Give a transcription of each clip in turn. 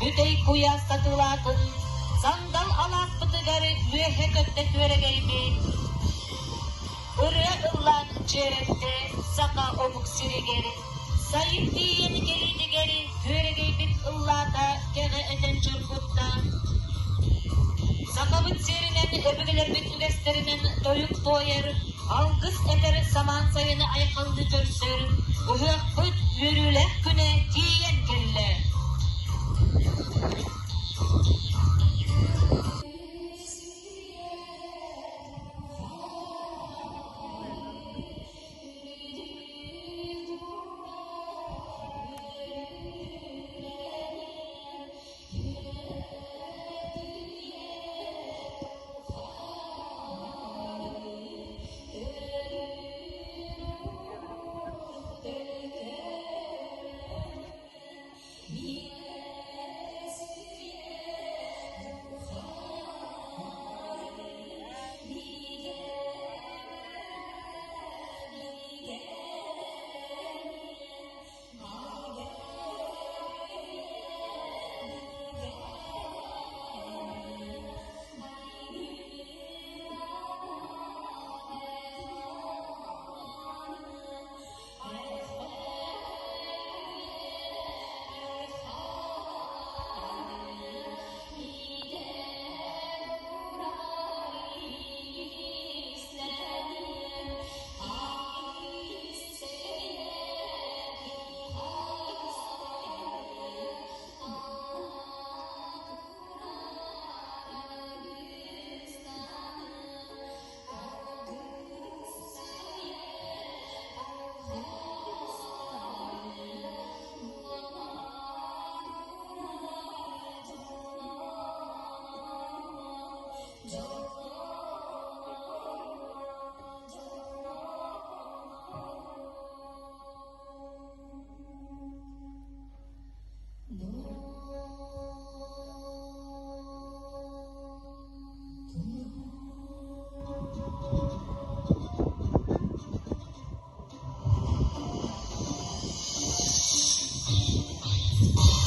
Бүтэй куйаас сатыылаатын, сандал алааспытыгар үөһэ көттө күөрэгэйбит. Ырыа ыллаан дьиэрэттэ саха омук сиригэр, сайын тиийэн кэлиитигэр күөрэгэйбит ыллаата кэҕэ этэн чоргутта. Сахабыт сиринэн өбүгэлэрбит үгэстэринэн тойук туойар, алгыс этэр самаан сайыны айхаллыы көрсөр, ыһыахпыт үөрүүлээх күнэ тиийэн кэллэ.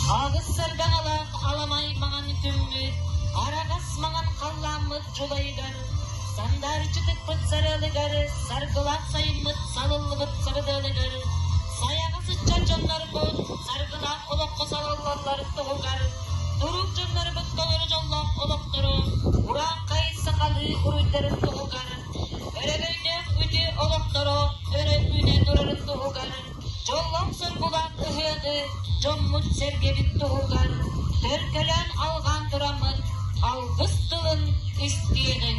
Аҕыс сардаҥалаах аламай маҥан күммүт, араҕас маҥан халлааммыт дьулайыгар, сандаарыччы тыкпыт сарыалыгар, саргылаах сайыммыт салыллыбыт сабыдыалыгар, сайаҕас ыччат дьоннорбут саргылаах олоххо салаллаллар туһугар, турук дьоннорбут толору дьоллоох олохтору, урааҥхай сахалыы уруйдарын туһугар, өрөгөйдөөх үтүө олохторо өрө үүнэ турарын туһугар, дьоллоох-соргулаах ыһыаҕы дьоммут-сэргэбит туһугар төлкөлөөн алҕаан тураммыт алгыс тылын истиэҕиҥ.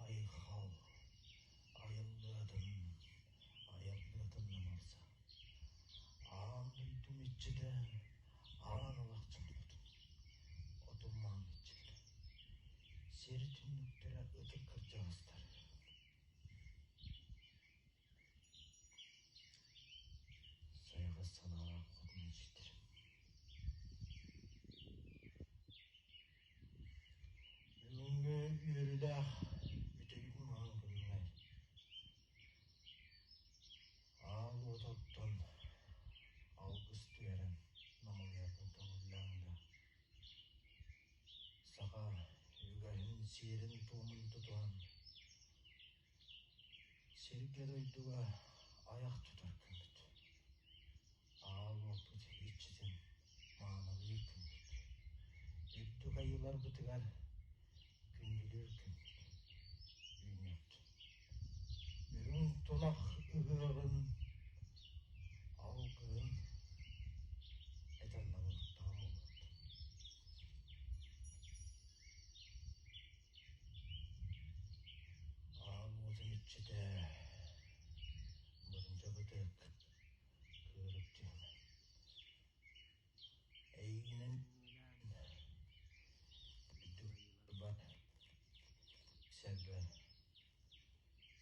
Айхал, айыллыатын, айыллыатын намырса, аан дойдум иччитэ, аан алахчын хотун, отун-маан иччилэрэ, сир түннүктэрэ ытык кырдьаҕастар. Сайаҕас санаалаах хотун эдьиийдэрим. Бүгүҥҥү үөрүүлээх үтүгүн маҥан күҥҥэ аал уот оттон алгыс түһэрэн намылыйарбын көҥүллээҥ да саха Саха үгэһин сиэрин-туомун тутуһан, сиргэ-дойдуга айах тутар күммүт, аал уоппут иччитин маанылыыр күммүт, үрдүк айыыларбытыгар күндүлүүр күммүт үүнүөхтүн. Үрүҥ тунах ыһыаҕын алгыһын этэн намыһыктаҕым буолуохтун. Аал уотун иччитэ Бырдьа Бытык кыырык түһүмэ. Эйигинэн үрдүк сэрбэн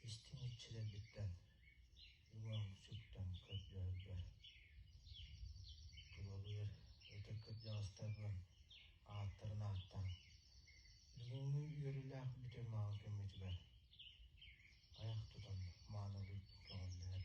истиҥ иччилэрбиттэн үҥэн-сүктэн көрдөһөрбөр тулалыыр ытык кырдьаҕастарбын ааттарын ааттаан бүгүҥҥү үөрүүлээх бүтүн маҕан күммүтүгэр айах тутан маанылыы көҕүллэһэр.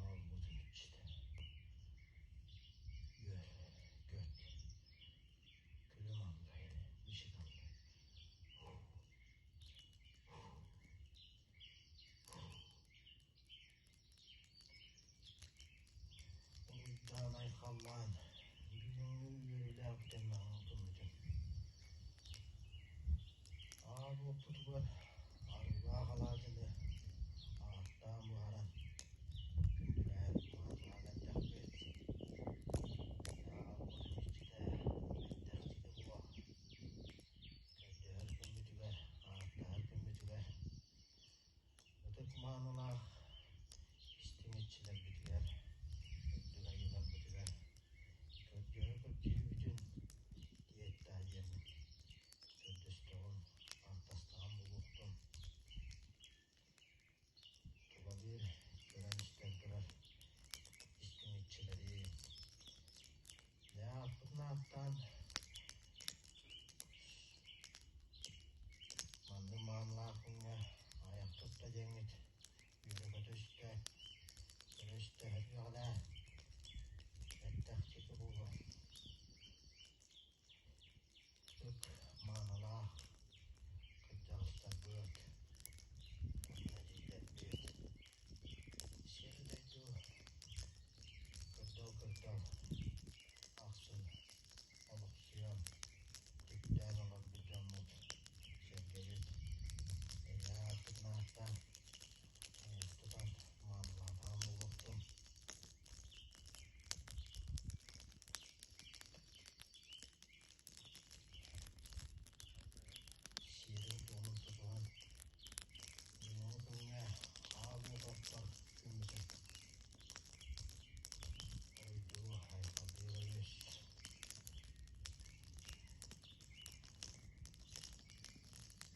Аалбытын иччитэ Үөр, көт, күлүм аллай, мичик аллай. Уруйдаан айхаллаан, бүгүҥҥү үөрүүлээх бүтэммэҕин көммүтүм. Аал уоппутугар арыылаах алаадьыны ааттаан буһаран, күндүлээн маанылаан эрдэхпит. Аал уотун иччитэ бэртэхчитэ буо көрдөһөр күммүтүгэр, ааттаһар күммүтүгэр Ытык маанылаах истиҥ иччилэрбитигэр, үрдүк айыыларбытыгар көрдөһө көрдүүбүтүн диэттээ диэммин көрдөстөҕүм, ааттастаҕым буолуохтун. Тулалыыр, көрөн-истэн турар истиҥ иччилэри дьэ ааппытын ааттаан Маннык маанылаах күҥҥэ айах тутта диэҥҥит үөрэ-көтө истэ, көрө-истэ сөргөҕүлээ, бэттэх диэки буолуо. Ытык маанылаах кырдьаҕастарбыт, уонна эдьиийдэрбит, сир-дойду кырдал-кырдал ахсын олохсуйан, түптээн олорбут дьоммут, сэргэбит, эйэ ааттаан тутан маанылаатаҕым буолуохтун. Сиэрин-туомун тутуһан, бүгүҥҥү күҥҥэ аал уот оттор күммүтүн Ойдуу айхаллыыр үс.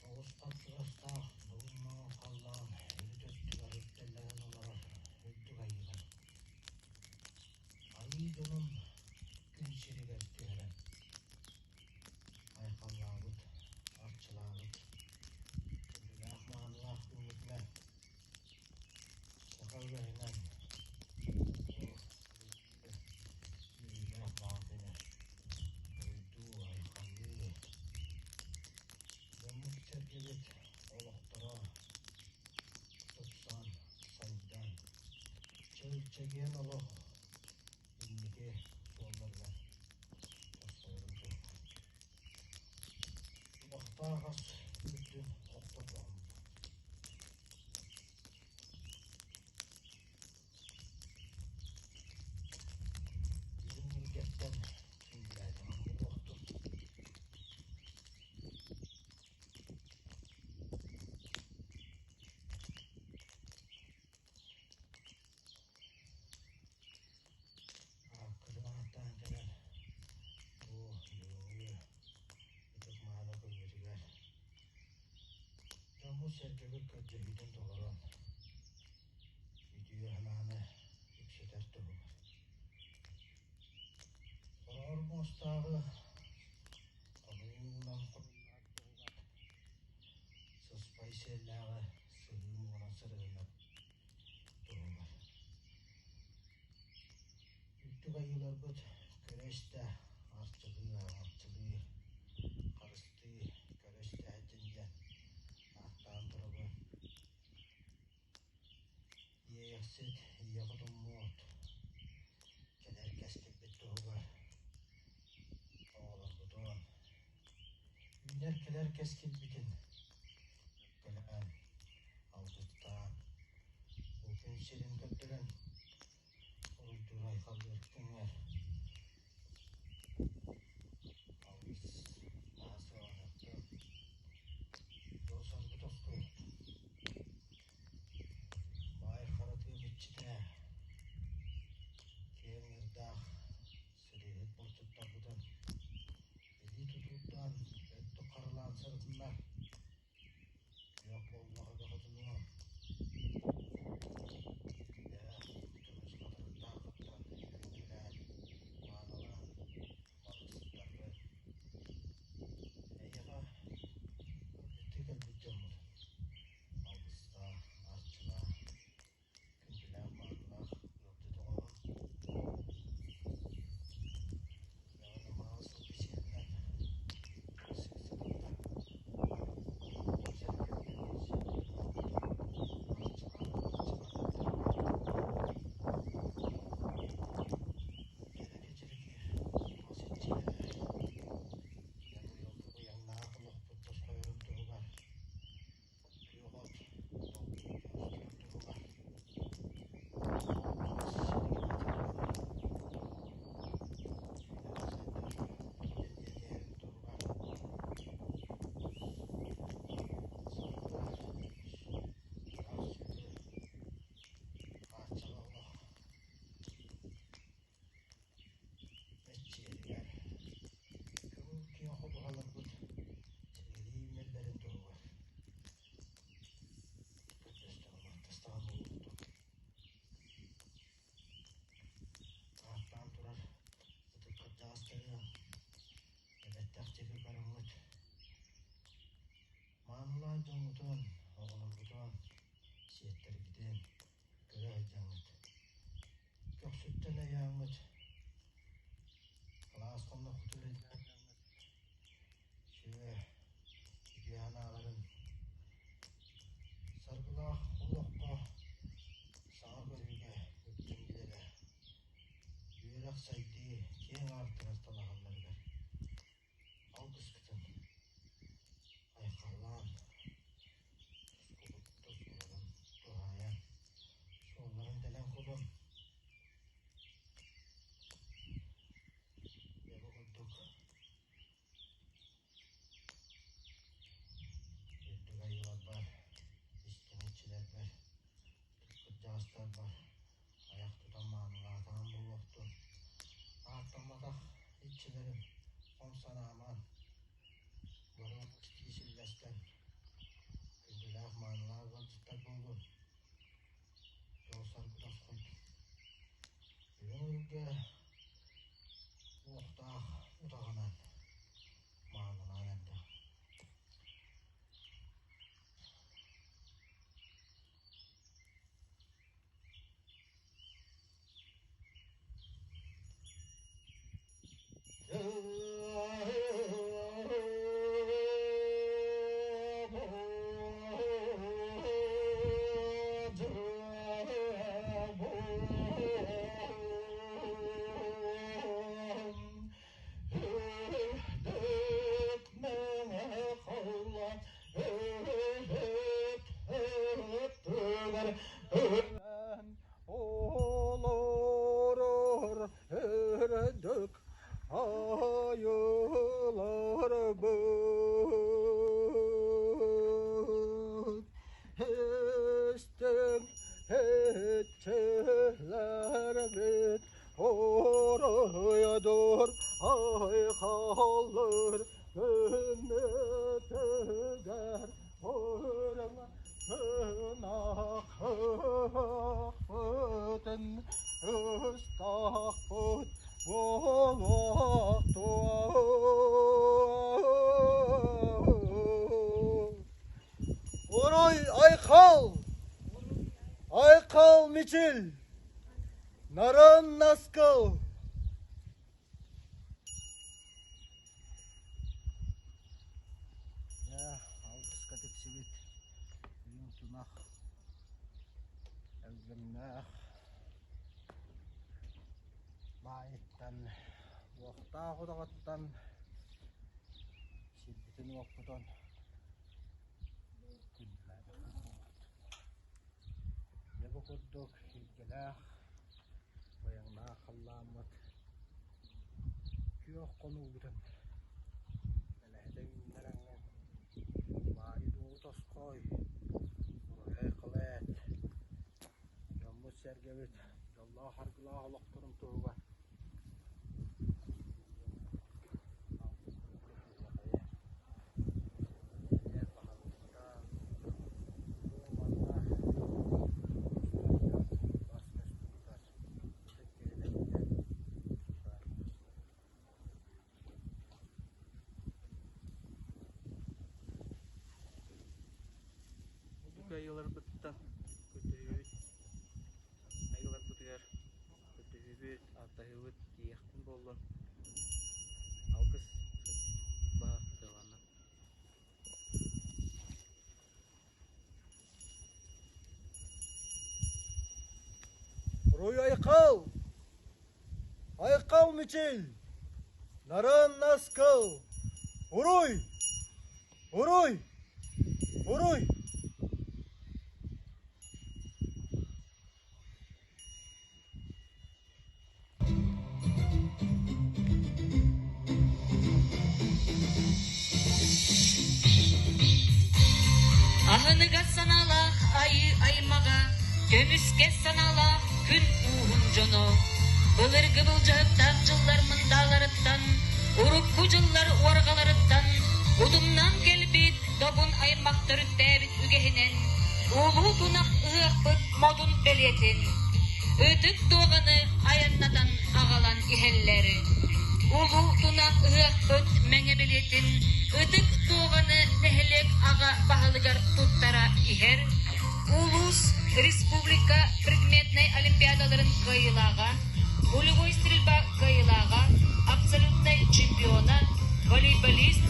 Оҕустан сырастаах долун-маҥан халлаан үрүт өттүгэр үктэллэнэн олорор үрдүк айыылар. Айыы дьонун күн сиригэр түһэрэн айхаллаабыт, арчылаабыт, күндүлээх маанылаах күммүтүнэн Саха үгэһинэн үөрүүлээх баҕа күнэ уруйдуу, айхаллыы, дьоммут-сэргэбит олохторо тупсан, сайдан, чөл-чэгиэн олох инники суолларыгар тосхойорун туһугар Туһахтаах ас үрдүн охтордоҕум. Дириҥ илгэттэн күндүлээтэҕим буолуохтун. Ааккытын ааттаан кэлэн бу бүгүҥҥү ытык мааны күммүтүгэр дьоммут-сэргэбит көрдөһүүтүн толорон үтүө Үтүө санааны үксэтэр туһугар. Хороҕор муостааҕы хомуйуунан хомуллар туһугар сыспай сиэллээҕи сыһыы муҥунан сырыһынар туһугар. Үрдүк айыыларбыт көрө-истэ арчылыы, араҥаччылыы, харыстыы, көрө-истэ сылдьын диэн ааттаан турабын. Иэйэхсит, ийэ хотуммут, кэлэр кэскилбит туһугар оҕолорбутун, үүнэр кэлэр кэскилбитин көлөөн, алгыстаан, бу күн сирин көрдөрөн, уруйдуур айхаллыыр күҥҥэр алгыс аһа сыаланыахтын, дьол-соргу тосхойуохтун. Баай хара тыа биччитэ, киэҥ ыырдаах сэлиэһит булчуттарбытын илии тутуурдаан, өттүк харалаан сырытыннар. Күөх буоллаҕа бөҕөтүнүөн, дьэ, көмүс хатырыктаах кыттан күндүлээн, маанылаан балыксыттаргын. Эйиэхэ ылбыттыы кэлбит дьоммут алгыстаах, арчылаах, күндүлээх-маанылаах ыалдьыт оҕоһун Мэҕэнэ маҕан сылгы сиэлинэн сыыспыта сэргэлэрин арчылаан Кэрэкэ дьирикиир мас иччилэрэ дьэ быйылгы быйаҥнаах олохпут тосхойорун туһугар күөх от долгуйа устарын туһугар үүнэр сайдар түргэн иһэрин туһугар сылгы ыраас сүөһү хааччаҕа олох Мэччиэригэр көҥүл киэҥ ходуһаларбыт силигилии үүнэллэрин туһугар көрдөстөҕүм-ааттастаҕым буолуохтун. Ааттаан турар ытык кырдьаҕастарыам, эбэттэх диэки бараммыт маанылаах дьоҥҥутун, оҕолоргутун, сиэттэргитин көрө сылдьаҥҥыт, көхсүттэн өйөөҥҥүт, кылаас хонноххутун үлэлээҥҥит, сүө, үтүө санааларын саргылаах олоххо саҥа көрүүгэ үктэн билэрэ, үөрэх сайдыы киэҥ аартыгар талаһалларыгар алгыскытын айхаллаан, тускуларын туһаайан, суолларын тэлэн кулун. Дьэ бу курдук үрдүк айыыларбар, истиҥ иччилэрбэр, кырдьаҕастарбар айах тутан маанылаатаҕым буолуохтун. Ааттамматах иччилэрим хом санааман, бары истии силлэстэн, күндүлээх маанылаах ыалдьыттар буоллун. Дьол-саргы тосхойдун. Үрүҥ илгэ уохтаах утаҕынан маанылаан эрдэҕим. Олорор үрдүк айыларбыт истиҥ иччилэрбит уруйдуур айхаллыыр күммүтүгэр үрүҥ тунах ыһыахпыт. Айхал! Айхал Мичил! Нарын Наскыл! Дьэ, алгыска тиксибит үрүҥ тунах өлгөмнөөх баайыттан, уохтаах удаҕаттан сирбитин-уоппутун күндүлээбэппит буолбут. Дьэ бу курдук илгэлээх, быйаҥнаах халлааммыт күөх хонуубутун бэлэһитэ үүннэрэҥҥин баайы-дуолу тосхой, уруһуй кылыат, дьоммут-сэргэбит дьоллоох-аргылаах олохторун туһугар Бу кыайыыларбыттан көрдөһүүбүт айыыларбытыгар көрдөһүүбүт, ааттаһыыбыт тиийиэхтин буоллун. Алгыс баар сыаланна. Уруй айхал! Айхал Мичил! Нарын Наскыл! Уруй! Уруй! Уруй! Аһыныгас санаалаах айыы аймаҕа, көмүскэс санаалаах күн ууһун дьоно, былыргы былдьаһыктаах дьыллар мындааларыттан, урукку дьыллар уорҕаларыттан утумнаан кэлбит добун аймах төрүттээбит үгэһинэн улуу тунах ыһыахпыт модун бэлиэтин, ытык дуоҕаны айаннатан аҕалан иһэллэр. Улуу тунах ыһыахпыт мэҥэ бэлиэтин ытык дуоҕаны нэһилиэк аҕа баһылыгар туттара иһэр улуус, республика предметнай олимпиадаларын кыайыылааҕа, пулевой стрельба кыайыылааҕа, абсолютнай чемпиона, волейболист,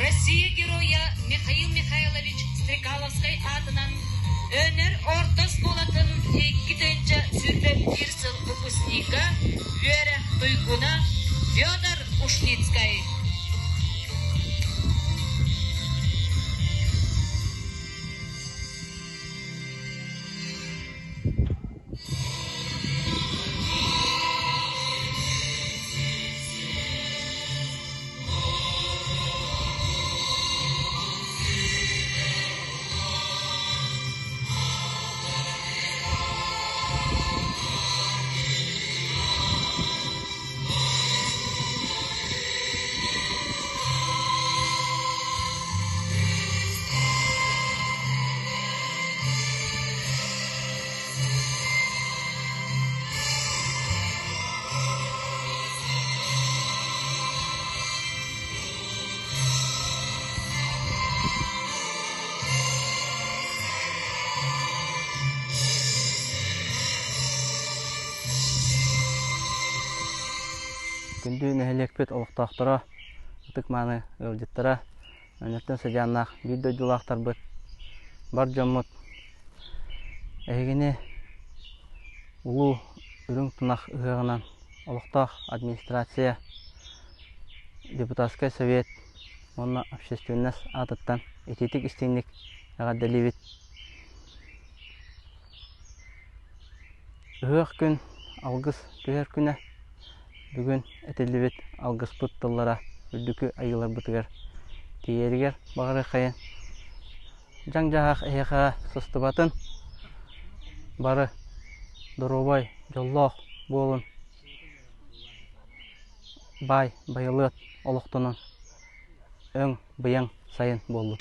Россия Геройа Михаил Михайлович Стрекаловскай аатынан Өнөр орто оскуолатын 2021 сыл выпускнига, үөрэх туйгуна Федор Ушницкай. Күндү нэһилиэкпит олохтоохторо, ытык-мааны ыалдьыттара, Өнөртөн сыдьааннаах биир дойдулаахтарбыт, бар дьоммут эһигини Улуу Үрүҥ Тунах ыһыаҕынан олохтоох администрация, депутатскай совет уонна общественность аатыттан итиитик-истиҥник эҕэрдэлиибит. Ыһыах күн алгыс түһэр күнэ. Бүгүн этиллибит алгыспыт тыллара үрдүкү айыыларбытыгар тиийэригэр баҕарыаххайын. Дьаҥ-дьаһах эһиэхэ сыстыбатын, бары доруобай, дьоллоох буолун, баай байылыат олохтонон, өҥ, быйаҥ сайын буоллун.